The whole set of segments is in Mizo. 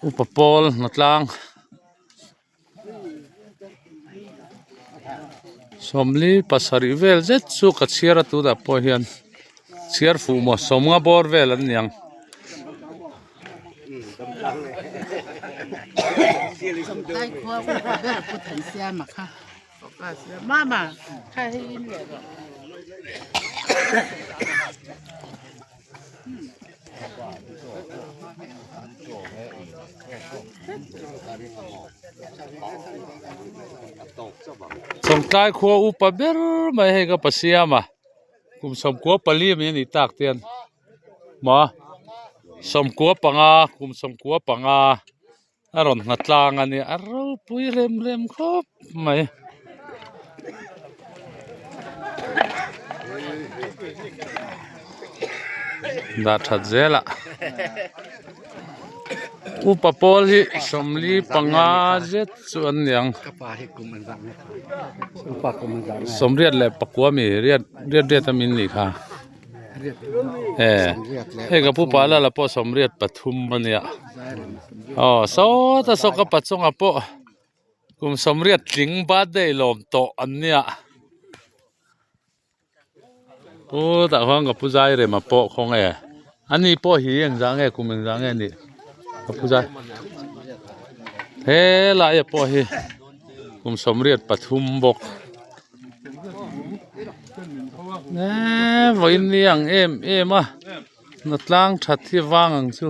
Upa pawl hnatlang sawmli pasarih vel zet chu ka chhiar a tunah pawh hian chhiar fuh maw sawmnga bawr vel an ni ang. Chawngtlai khua upa ber mai hei ka pasiam a kum sawmkua pali mai a nih tak te hian maw sawmkua panga kum sawmkua panga. A rawn nghat tlang a nia a ropui rem rem khawp mai. Dah that zel a upa pawl hi 45 zet chu an niang sawmriat leh pakua mi riat riat riat a min nih kha. E hei ka pu pa lala pawh 83 a nia aw sawta saw ka pa chungah pawh kum 80 tling birthday lawm tawh an nia pu tah khuan ka pu zai rema pawh khaw nge ani pawh hi engzah nge kum engzah nge nih ka pu zai helai ah pawh hi kum 83 bawk. Eee vawiin ni ang em em a hnatlang that hi vang ang chu.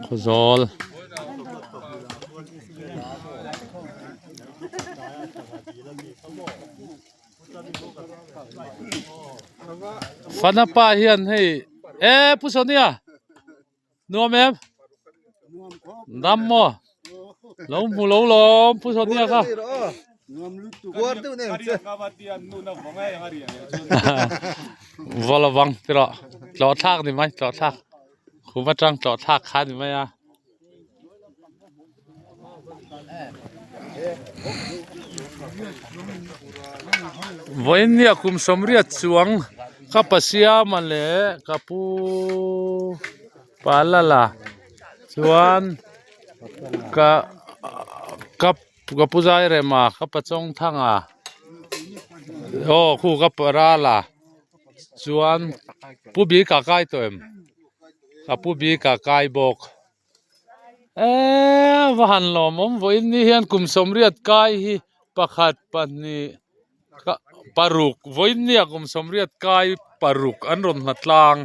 Khawzawl. Fanapa hian hei e pu Sonia nuam em dam maw lo hmu lo lawm pu Sonia kha va lo vang ti rawh tlawh thlak ni mai tlawh thlak khum atang tlawh thlak kha ni mai a. Vawiin nia kum 80 chuang ka Pasiama leh ka pu Palala chuan ka ka ka pu Zairema ka pa Chawngthanga aw khu ka pa Rala chuan pu Bika kai tawh em ka pu Bika kai bawk. Eee va han lawmawm vawiin ni hian kum 80 kai hi pakhat pahnih paruk vawiin nia kum 80 kai paruk an rawn hna tlang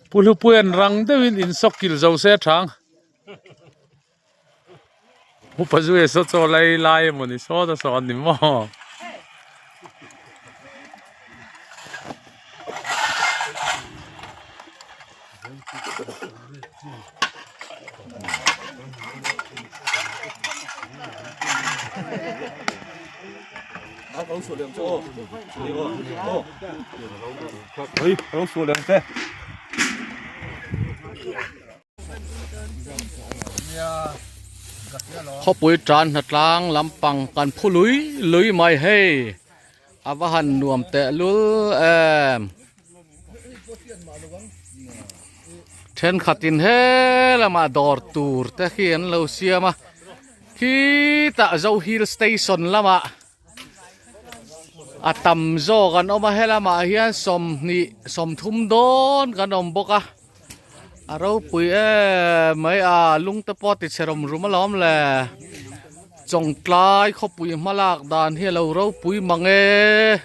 Pu Hlupuia'n rang deuhin in sawk kil zo se a thang Upa zu e saw chaw lai lai emaw ni sawt a saw a ni maw. Khawpui tan hnatlang lampang kan phu lui lui mai hei a va han nuam teh lul em thenkhat in he lamah dawr tur te khi an lo siam a khitah zo hill station lamah a tam zawk an awm a helamah hian 20 30 dawn kan awm bawk a. A ropui em mai a lung te pawh ti chhe rawm rum alawm le Chawngtlai khawpui hma lak dan hi a lo ropui mang e.